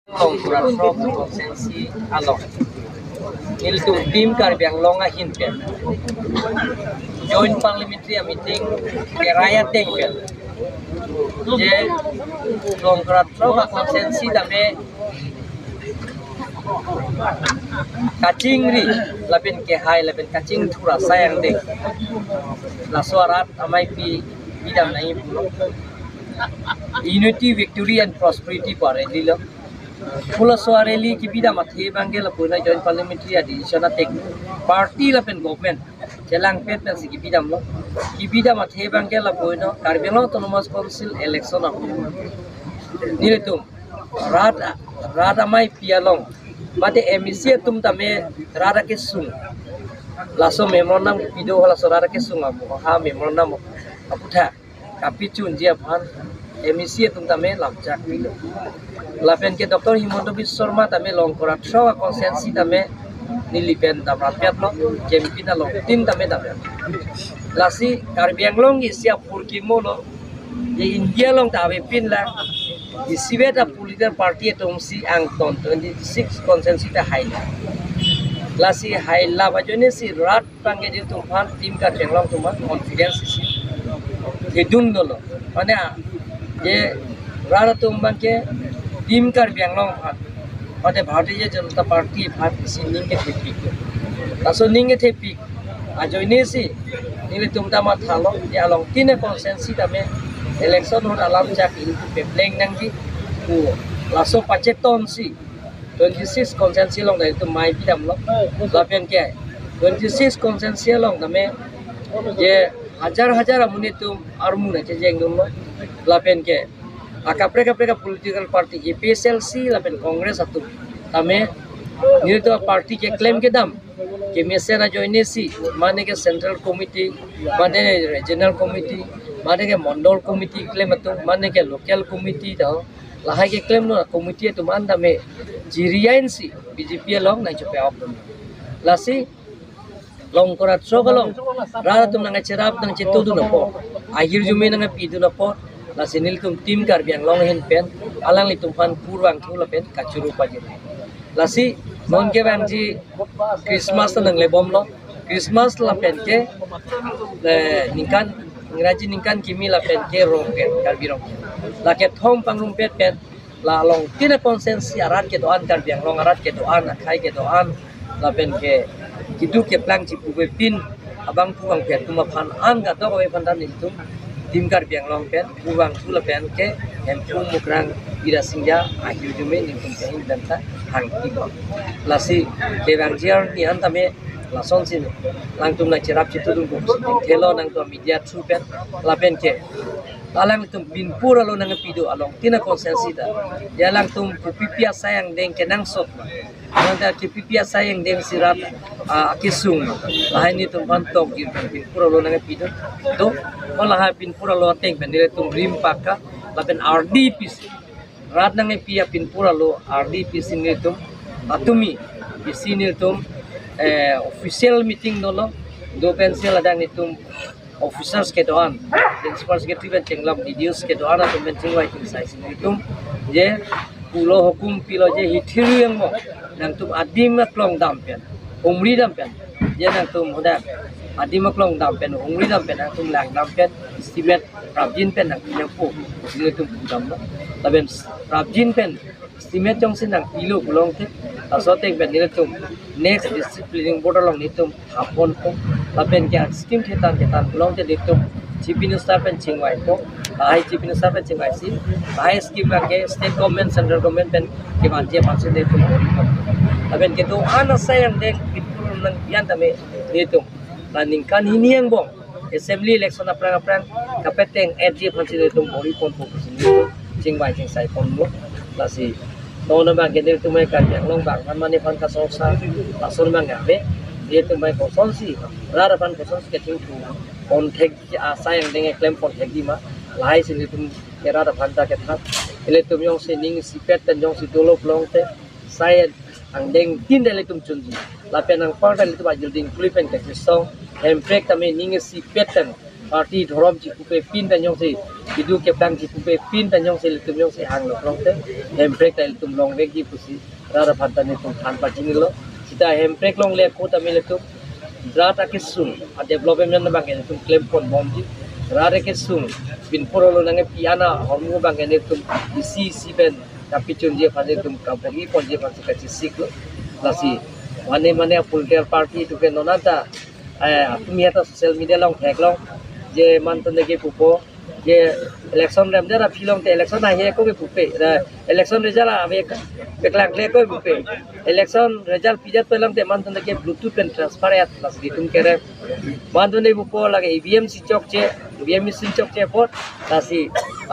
Longkurat konsensi along niltu team Karbi Anglong a hinpen joint parliamentary meeting keraya tengpen je Longkurat konsensi dame kacing ri lapin kehai lapin kacing thura sayang dek lasuarat amai pi bidam nai unity victory and prosperity pare lilo pula soareli ki bidam athe bangge la puna joint parliamentary decision tek party lapin government chelang pet na si ki bidam lo ki bidam athe bangge la puna Karbi Anglong Autonomous Council election ap niletum rat rat amai pialong mate MEC tum tame rara ke sung laso memorandum pido laso rara ke sung abu ha memorandum aputha kapichun jia phan MEC tum tame lamchak pilo lapen ke Dr. Himanta Biswa Sarma tame longkorat sawa konsensi tame nilipen dam rapiat lo kempina long tin tame dam lasi Karbi Anglong isia purkimo lo ye India long tabe pin la isibeta political party etomsi angton 26 konsensi ta haila lasi haila bajone si rat pange je tumfan team Karbi Anglong tuma confidence isi hedum dolo mane je rat tumbanke team Karbi Anglong phat mane Bharatiya Janata Party phat isi ningke thepik taso ningke thepik ajoine si nile tumta ma thalo ye along tine konsensi tame election hot alam chak iltu pepleng nangji ku laso pacheton si 26 konsensi long dai tu mai bidam lo lapen ke 26 konsensi long dame je hajar hajar amuni tu armu na che jeng dum lo lapen ke akapre kapre ka political party APSLC lapen Congress atu tame nilto party ke claim ke dam ke mesena joine si mane ke central committee mane regional committee mane ke mandal committee claim atu mane ke local committee da lahai ke claim no committee tu man dame jirian si BJP long nai chope op lasi long korat sogalong rara tum nanga cherap nang chetu du na po ahir jumi nanga pidu na po lasi nil tum team Karbi Anglong hin pen alang li tum phan purwang thu la pen kachuru pajir lasi non ke bang ji Christmas nang le bom lo Christmas la pen ke ningkan Ingraji ningkan kimi la pen ke rong pen Karbi rong la ke thong pangrum pet pen la long tina konsensi arat ke doan Karbi Anglong arat ke doan akhai ke doan la pen ke kidu ke plang chipu pe pin abang puang pet tuma phan an ga to ko phan dan itu tim Karbi Anglong pen puang thu la pen ke hem pu mukrang ira singja ahil jume ningkum pe dan ta hang ti lasi ke bang jiar ni an tame lason sin langtum na cherap chitu dum ko thelo nang to media through pen la pen ke alang tum binpur alo nang pido along tina konsensi da ya lang tum pipia sayang deng kenang sot nang da ki pipia sayang deng sirat akisung lahai ni tum bantok gi binpur alo nang pido to ola binpur alo teng pen dire tum rim pakka la pen RDPC rat nang pia binpur alo RDPC ni tum atumi PC ni tum official meeting dolo do pencil adang itum officers ke doan principal secretary ben chenglam DDOs ke doan atum ben chengwai ting sai sin itum je pulo hukum pilo je hithiru yang mo nang tum adim klong dam pen umri dam pen je nang tum hoda adim klong dam pen umri dam pen nang tum lang dam pen estimate prabjin pen nang yang po sin itum dam lo taben prabjin pen estimate jong sin nang pilo kulong te asotek ben nitum next disciplining board along nitum thapon ko lapen ke scheme thetan ketan long te nitum chief minister pen chingwai ko ai chief minister pen chingwai si ai scheme ka ke state government central government pen ke ban je pan se nitum lapen ke to an sayang dek pitpur nang yan tame nitum planning kan hiniang bong assembly election aprang aprang kapeteng edji phan se nitum bori pon po nitum chingwai ching sai pon mo lasi tono bang ke dir tumai Karbi Anglong bang phan mane phan ka sosa lason bang gabe dia tumai koson si rara phan koson si ke ting thu on thek asa yang deng claim pon thek di ma lai sin tum ke rara phan ta ke thap ele tum yong se ning si pet ten yong si dolo plong te sai ang deng tin dele tum chun ji la pen ang par dele tum ajil ding puli pen ke song hem prek tame ning si pet ten Party ধরম চিপুপে pin tanyong si bidu keplang chipupe pin tanyong si tum yong si hang lo krong te hembrek ta tum long vek ji pusi rara phantani tum than pa chinilo sita hembrek long le ko ta mile tum rata ke sun a development na bang tum claim kon bom ji rara ke sun bin porolo nange piana hormu bang ne tum isi si ben tapi chun je phane tum ka bogi pon je phane ka chi siklo lasi mane mane political party tu ke nonata তুমি এটা social media লং ঠেক লং যে মানতো নেকি পুপো যে election রেম যারা ফিলং তে election আহি একো পুপে ইলেকশন রেজাল্ট আমি একলাংলে একো পুপে ইলেকশন রেজাল্ট পিজাত পেলাম তে মানতো নেকি ব্লুটুথ পেন ট্রান্সফার ইয়াত প্লাস দিতুম কেরে মানতো নেই পুপো লাগে ইভিএম সি চক চে ইভিএম মেশিন চক চে পর তাসি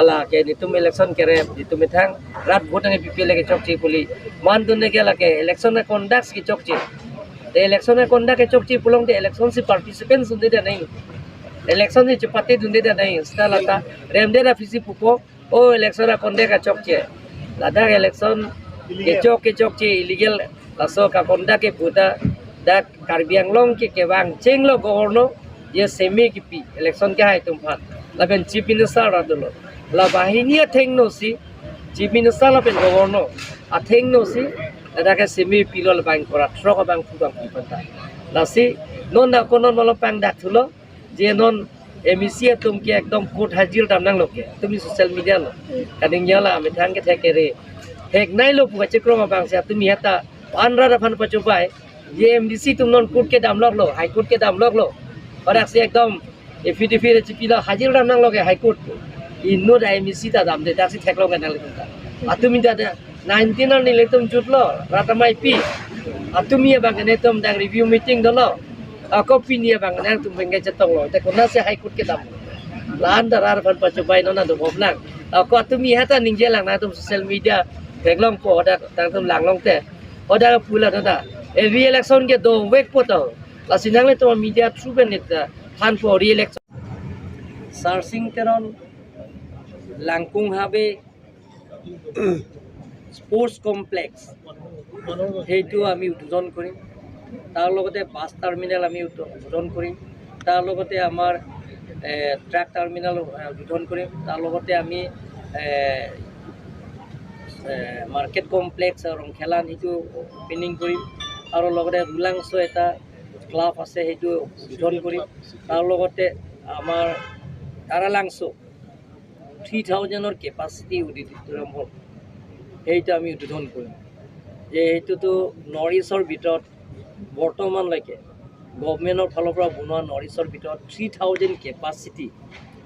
আলা কে নিতুম ইলেকশন কেরে দিতুম থাং রাত ভোট নে পিপি লাগে চক চে বলি মানতো নেকি লাগে ইলেকশন কন্ডাক্ট কি চক চে The election conduct ke chok chi pulong the election si participants unde da nahi election si chapati dunde da nahi uska lata remde da fisi pupo o election a conduct ka chok chi lada election ke chok chi illegal laso ka conduct ke puta da Karbi Anglong ke kewang chenglo governor ye semi ki pi election ke hai tum phat laben chief minister radulo la bahini thengno si chief minister laben governor a thengno si দাদাকে semi পিলল বাং করা ট্রক বাং ফুবাং ফুপান্তা lassi non না কোন মল পাং ডাকথুলো যে non MEC তুমকে একদম court হাজির দাম নাং লোকে তুমি সোশ্যাল মিডিয়া লো কাদিং ইয়ালা আমি থাংকে থেকে রে হেক নাই লো পুকা চেক্রম বাং সে তুমি হেতা আনরা রাফান পাচো পায় যে এমডিসি তুম নন কোর্টকে দাম লাগলো হাইকোর্টকে দাম লাগলো আর আসে একদম এফিডেভিট চিপিলা হাজির দাম নাং লগে হাইকোর্ট ইনো এমইসি তা দাম দে দাসি ঠেকলো কেন লাগো আর তুমি দাদা 19 নিলে তুমি জুটলো রাতামাই পি আর তুমি বাগানে তুমি ডাক রিভিউ মিটিং দলো কপি নিয়ে বাগানে তুমি ভেঙে চেতংলো দেখো না সে হাইকোর্টকে দাম লান দার ফান পাচো বাই না তো ভবলাং তুমি হেতা নিংজে লাং না তুমি সোশ্যাল মিডিয়া দেখলাম কো ওটা তুমি লাংলং তে ওটা ফুলা দাদা এই রি ইলেকশন কে দো ওয়েক পোতো লাসি নাংলে তোমার media through Ben fun for রি ইলেকশন সার্সিং তেরন লাংকুং হাবে স্পৰ্টছ কমপ্লেক্স সেইটো আমি উদ্বোধন কৰিম। তাৰ লগতে বাছ টাৰ্মিনেল আমি উদ্বোধন কৰিম। তাৰ লগতে আমাৰ ট্ৰাক টাৰ্মিনেল উদ্বোধন কৰিম। তাৰ লগতে আমি মাৰ্কেট কমপ্লেক্স আৰু খেলান সেইটো অ'পেনিং কৰিম। আৰু লগতে ৰুলাংছ এটা ক্লাব আছে সেইটো উদ্বোধন কৰিম। তাৰ লগতে আমাৰ তাৰালাংছ 3000 কেপাচিটি অডিটৰিয়াম হল সেইটো আমি উদ্বোধন কৰিম। যে সেইটোতো নৰ্থ ইষ্টৰ ভিতৰত বৰ্তমানলৈকে গভমেণ্টৰ ফালৰ পৰা বনোৱা নৰ্থ ইষ্টৰ ভিতৰত 3000 কেপাচিটি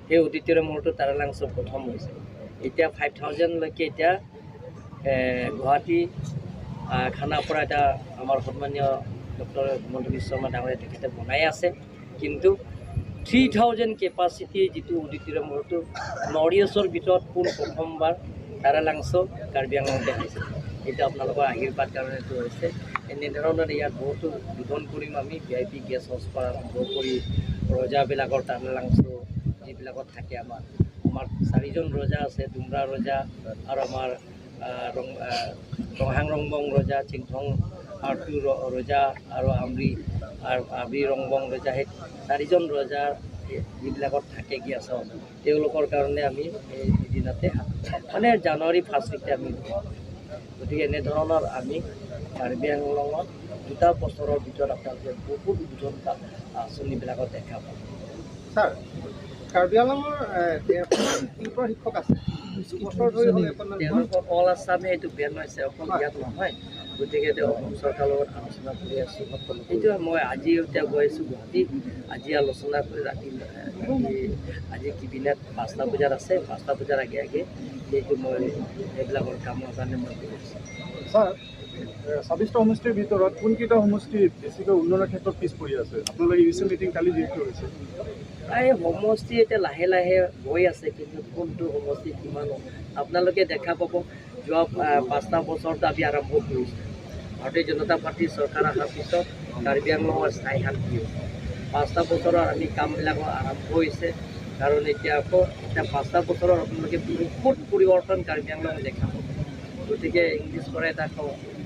সেই অডিটৰিয়াম হলটো তাৰালাংছ প্ৰথম হৈছে। এতিয়া 5000লৈকে এতিয়া গুৱাহাটী খানাপাৰা এটা আমাৰ সন্মানীয় ডক্টৰ হিমন্ত বিশ্ব শৰ্মা ডাঙৰীয়া তেখেতে বনাই আছে। কিন্তু 3000 কেপাচিটি যিটো অডিটৰিয়াম হলটো নৰ্থ ইষ্টৰ ভিতৰত পোন প্ৰথমবাৰ তাৰালাংছ কাৰ্বি আংলঙতে আহিছে। এইটো আপোনালোকৰ আশীৰ্বাদ কাৰণে এইটো হৈছে। এনেধৰণৰ ইয়াত বহুতো উদ্বোধন কৰিম আমি। ভি আই পি গেষ্ট হাউচ পৰা আৰম্ভ কৰি ৰজাবিলাকৰ তাৰালাংছ যিবিলাকত থাকে আমাৰ আমাৰ 4জন ৰজা আছে, ডুমৰা ৰজা আৰু আমাৰ ৰংহাং ৰংবং ৰজা, চিংথং আৰ্টু ৰজা আৰু আমৰি আৰু আবৰি ৰংবং ৰজা, সেই 4জন ৰজা যিবিলাকত থাকে কি আছে তেওঁলোকৰ কাৰণে আমি এই দিনতে মানে জানুৱাৰী ফাৰ্ষ্ট উইকতে আমি। গতিকে এনেধৰণৰ আমি কাৰ্বি আংলঙত 2 বছৰৰ ভিতৰত আপোনালোকে বহুত উদ্বোধন আঁচনিবিলাকত দেখা পাব। ছাৰ, কাৰ্বি আংলঙৰ 150 শিক্ষক আছে, তেওঁলোকৰ অল আছামে এইটো বেন হৈছে, অকল ইয়াত নহয়। গতিকে এতিয়া অসম চৰকাৰৰ লগত আলোচনা কৰি আছোঁ। সেইটো মই আজি এতিয়া গৈ আছোঁ গুৱাহাটী, আজি আলোচনা কৰি ৰাতি আজি কেবিনেট 5টা বজাত আছে, 5টা বজাৰ আগে আগে সেইটো মই সেইবিলাকৰ কামৰ কাৰণে মই গৈ আছোঁ। ছাৰ, 26টা সমষ্টিৰ ভিতৰত কোনকেইটা সমষ্টি বেছিকৈ উন্নয়নৰ ক্ষেত্ৰত পিছ পৰি আছে? আপোনালোকে ইউ চি মিটিং কালি যিহেতু হৈছে, এই সমষ্টি এতিয়া লাহে লাহে গৈ আছে, কিন্তু কোনটো সমষ্টি কিমান আপোনালোকে দেখা পাব। যোৱা 5টা বছৰত আমি আৰম্ভ কৰিছোঁ। ভাৰতীয় জনতা পাৰ্টীৰ চৰকাৰ অহাৰ পিছত কাৰ্বি আংলঙৰ স্থায়ী শান্তি হৈছে। 5টা বছৰৰ আমি কামবিলাক আৰম্ভ হৈছে। কাৰণ এতিয়া আকৌ এতিয়া 5টা বছৰৰ আপোনালোকে বহুত পৰিৱৰ্তন কাৰ্বি আংলঙত দেখা পাব। গতিকে ইংলিছ কৰে এটা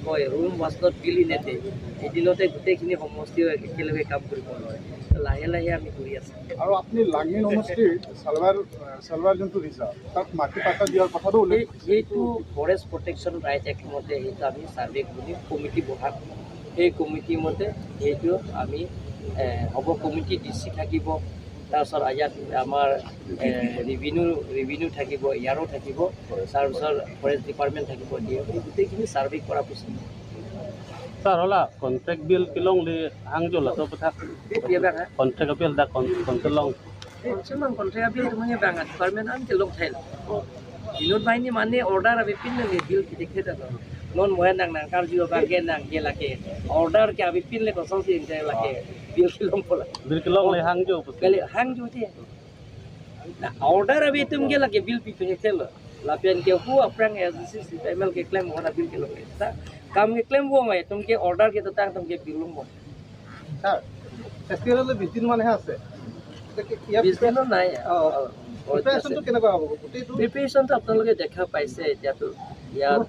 কয়, Rome was not built in a day. এদিনতে গোটেইখিনি সমষ্টিও একেলগে কাম কৰিব নোৱাৰে। লাহে লাহে আমি কৰি আছোঁ। আৰু আপুনি লাংমিন সমষ্টিৰ চালৱাৰ চালৱাৰ যোনটো ৰিজাৰ্ভ, তাত মাটি পাট্টা দিয়াৰ কথাটো উল্লেখ সেইটো ফৰেষ্ট প্ৰটেকশ্যন ৰাইট এক্ট মতে সেইটো আমি ছাৰ্ভে কৰি কমিটি বহাম। সেই কমিটি মতে সেইটো আমি হ'ব। কমিটি ডি চি থাকিব, তাৰপিছত ইয়াত আমাৰ ৰেভিনিউ থাকিব, ইয়াৰো থাকিব, তাৰপিছত ফৰেষ্ট ডিপাৰ্টমেণ্ট থাকিব। দিয়ে এই গোটেইখিনি ছাৰ্ভে কৰাৰ পিছত। Sir, hola, contract bill kilong li hangjo la to pathak. Contract bill da contract long. Cuman contract bill tu mana bangat department an ke long thail. Binod বাহিনী মানে অৰ্ডাৰ আমি pin লে বিল কি দেখে তা non mohe nang nang kar jiwa ba ke nang ke lake order ke abi pin le kosong si inte lake bil ki long pola Bill kilong li hangjo kali hang ju ti na order abi tum ke lake bil pi pe tel lapian ke hu aprang SDC CPML ke claim hona bil ke long ta kam ke claim wo ngai tum ke order ke to tang tum ke bil long sir, ফেষ্টিভেললৈ 20 দিন মানহে আছে। ইয়াৰ 20 দিনো নাই। প্ৰিপাৰেশ্যনটো কেনেকুৱা হ'ব গোটেইটো? প্ৰিপেৰেশ্যনটো আপোনালোকে দেখা পাইছে। এতিয়াতো ইয়াত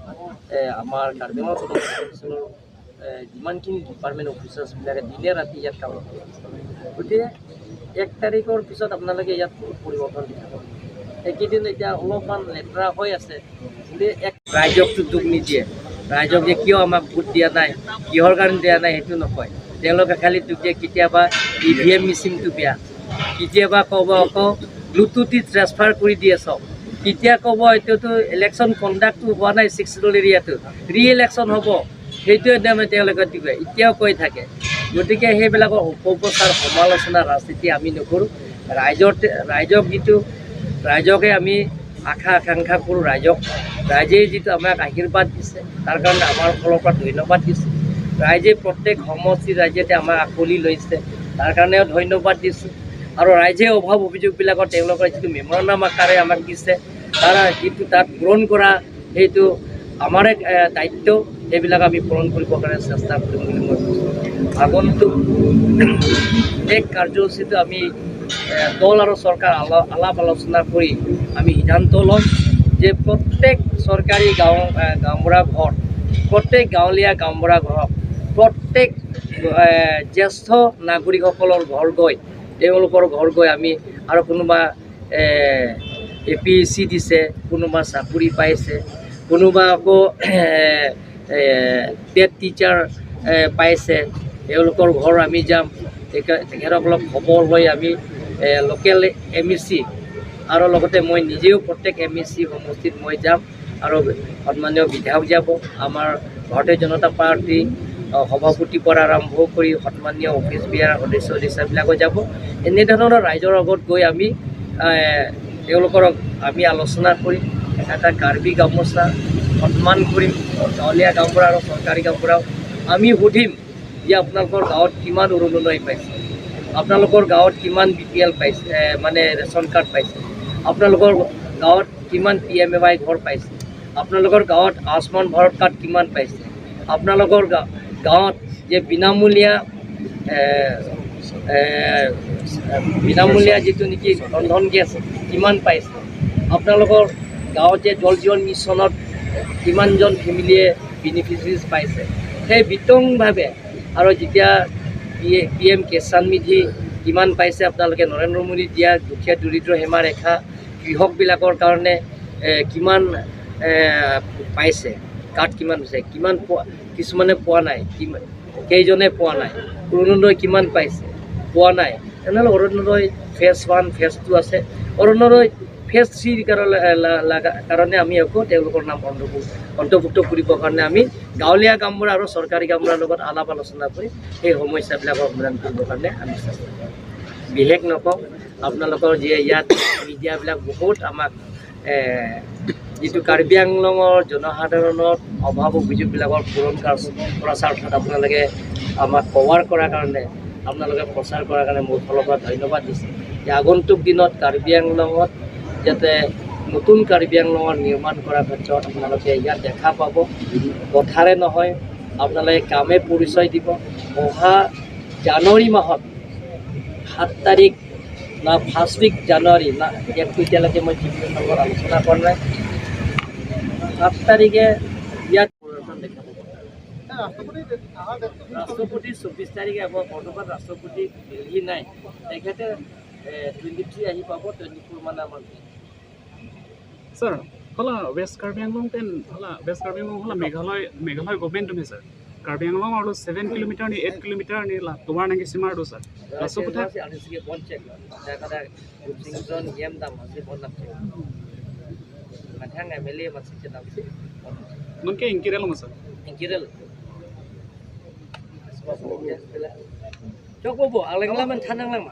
আমাৰ কাৰ্বি আংলং কমিশ্যনৰ যিমানখিনি ডিপাৰ্টমেণ্ট অফিচাৰ্ছবিলাকে দিনে ৰাতি ইয়াত কাম কৰি আছে। গতিকে 1 তাৰিখৰ পিছত আপোনালোকে ইয়াত বহুত পৰিৱৰ্তন দেখা পাব। এইকেইদিন এতিয়া অলপমান লেতেৰা হৈ আছে, কিন্তু এক ৰাইজকতো দুখ নিদিয়ে। ৰাইজক যে কিয় আমাক ভোট দিয়া নাই, কিহৰ কাৰণে দিয়া নাই, সেইটো নকয়। তেওঁলোকে খালি দুখ দিয়ে। কেতিয়াবা ইভিএম মেচিনটো বেয়া, কেতিয়াবা ক'ব আকৌ ব্লুটুথ ট্ৰেন্সফাৰ কৰি দিয়ে চব, কেতিয়া ক'ব এইটোতো ইলেকশ্যন কণ্ডাক্টটো হোৱা নাই, ছিক্স চিডুল এৰিয়াটো ৰি ইলেকশ্যন হ'ব, সেইটোৱে তাৰমানে তেওঁলোকে দিব এতিয়াও কৈ থাকে। গতিকে সেইবিলাকৰ অপপ্ৰচাৰ, সমালোচনা, ৰাজনীতি আমি নকৰোঁ। ৰাইজক যিটো ৰাইজকে আমি আশা আকাংক্ষা কৰোঁ, ৰাইজক ৰাইজে যিটো আমাক আশীৰ্বাদ দিছে, তাৰ কাৰণে আমাৰ ফালৰ পৰা ধন্যবাদ দিছোঁ। ৰাইজে প্ৰত্যেক সমষ্টিৰ ৰাইজে আমাক আকোৱালি লৈছে, তাৰ কাৰণেও ধন্যবাদ দিছোঁ। আৰু ৰাইজে অভাৱ অভিযোগবিলাকত তেওঁলোকৰ যিটো মেমৰাণ্ডাম আকাৰে আমাক দিছে, তাৰ যিটো তাত পূৰণ কৰা সেইটো আমাৰে দায়িত্ব। সেইবিলাক আমি পূৰণ কৰিবৰ কাৰণে চেষ্টা কৰিম বুলি মই কৈছোঁ। আগন্তুক এক কাৰ্যসূচীটো আমি দল আৰু চৰকাৰ আলাপ আলোচনা কৰি আমি সিদ্ধান্ত ল'ম যে প্ৰত্যেক চৰকাৰী গাঁওবুঢ়া ঘৰ, প্ৰত্যেক গাঁৱলীয়া গাঁওবুঢ়া ঘৰত, প্ৰত্যেক জ্যেষ্ঠ নাগৰিকসকলৰ ঘৰ গৈ, তেওঁলোকৰ ঘৰ গৈ আমি আৰু কোনোবা এপিএছচি দিছে, কোনোবা চাকৰি পাইছে, কোনোবা আকৌ টেট টিচাৰ পাইছে, তেওঁলোকৰ ঘৰ আমি যাম। তেখেতসকলক খবৰ লৈ আমি লোকেল এমইচি আৰু লগতে মই নিজেও প্ৰত্যেক এমইচি সমষ্টিত মই যাম আৰু সন্মানীয় বিধায়ক যাব, আমাৰ ভাৰতীয় জনতা পাৰ্টী সভাপতিৰ পৰা আৰম্ভ কৰি সন্মানীয় অফিচ বিয়াৰ সদস্য সদস্যবিলাকো যাব। এনেধৰণৰ ৰাইজৰ আগত গৈ আমি তেওঁলোকৰ আমি আলোচনা কৰিম, এটা কাৰ্বি গামোচা সন্মান কৰিম। গাঁৱলীয়া গাঁওবুঢ়া আৰু চৰকাৰী গাঁওবুঢ়াও আমি সুধিম যে আপোনালোকৰ গাঁৱত কিমান অৰুণোদয় পাইছে, আপোনালোকৰ গাঁৱত কিমান বিপিএল পাইছে, মানে ৰেচন কাৰ্ড পাইছে, আপোনালোকৰ গাঁৱত কিমান পিএমএৱাই ঘৰ পাইছে, আপোনালোকৰ গাঁৱত আয়ুষ্মান ভাৰত কাৰ্ড কিমান পাইছে, আপোনালোকৰ গাঁৱত যে বিনামূলীয়া এ, এ, বিনামূলীয়া যিটো নেকি ৰন্ধন গেছ কিমান পাইছে, আপোনালোকৰ গাঁৱত যে জল জীৱন মিছনত কিমানজন ফেমিলিয়ে বেনিফিচিয়াৰিজ পাইছে, সেই বিতংভাৱে। আৰু যেতিয়া পিএম কিষাণ নিধি কিমান পাইছে আপোনালোকে, নৰেন্দ্ৰ মোদী দিয়া দুখীয়া দৰিদ্ৰ সীমা ৰেখা কৃষকবিলাকৰ কাৰণে কিমান পাইছে, কাৰ্ড কিমান হৈছে, কিমান পোৱা, কিছুমানে পোৱা নাই, কিমান কেইজনে পোৱা নাই, অৰুণোদয় কিমান পাইছে, পোৱা নাই, তেনেহ'লে অৰুণোদয় ফেজ 1, ফেজ 2 আছে। অৰুণোদয় ফেজ 3ৰ কাৰণে আমি আকৌ তেওঁলোকৰ নাম অন্তৰ্ভুক্ত কৰিবৰ কাৰণে আমি গাঁৱলীয়া গাঁওবুঢ়া আৰু চৰকাৰী গাঁওবুঢ়াৰ লগত আলাপ আলোচনা কৰি সেই সমস্যাবিলাকৰ সমাধান কৰিবৰ কাৰণে আমি চেষ্টা কৰিম। বিশেষ নকওঁ। আপোনালোকৰ যিয়ে ইয়াত মিডিয়াবিলাক বহুত আমাক যিটো কাৰ্বি আংলঙৰ জনসাধাৰণৰ অভাৱ অভিযোগবিলাকৰ পূৰণ কৰা স্বাৰ্থত আপোনালোকে আমাক কভাৰ কৰাৰ কাৰণে, আপোনালোকে প্ৰচাৰ কৰাৰ কাৰণে মোৰ ফালৰ পৰা ধন্যবাদ দিছে যে আগন্তুক দিনত কাৰ্বি আংলঙত যাতে নতুন কাৰ্বি আংলঙৰ নিৰ্মাণ কৰাৰ ক্ষেত্ৰত আপোনালোকে ইয়াত দেখা পাব। কথাৰে নহয়, আপোনালোকে কামে পৰিচয় দিব। অহা জানুৱাৰী মাহত 7 তাৰিখ না ফাৰ্ষ্ট উইক জানুৱাৰী না ডেটটো এতিয়ালৈকে মই চিফ লগত আলোচনা কৰা নাই, 7 তাৰিখে ইয়াত পৰিৱৰ্তন দেখা পাব। ৰাষ্ট্ৰপতি 24 তাৰিখে আহিব। বৰ্তমান ৰাষ্ট্ৰপতি দিল্লী নাই, তেখেতে 23 আহি পাব, 24 মানে আমাৰ। স্যাৰ, হলা ৱেষ্ট কাৰ্বি আংলং টেন হলা ৱেষ্ট কাৰ্বি আংলং হলা মেঘালয় মেঘালয় গভৰ্ণমেণ্ট তুমি স্যাৰ কাৰ্বি আংলং আৰু 7 কিলোমিটাৰ নি 8 কিলোমিটাৰ নি লা তোমাৰ নাকি সীমাৰ দো স্যাৰ ৰাষ্ট্ৰপতি ননকে ইনকিৰেল মা স্যাৰ ইনকিৰেল চকবো আলেংলা মান থানাংলাং मा।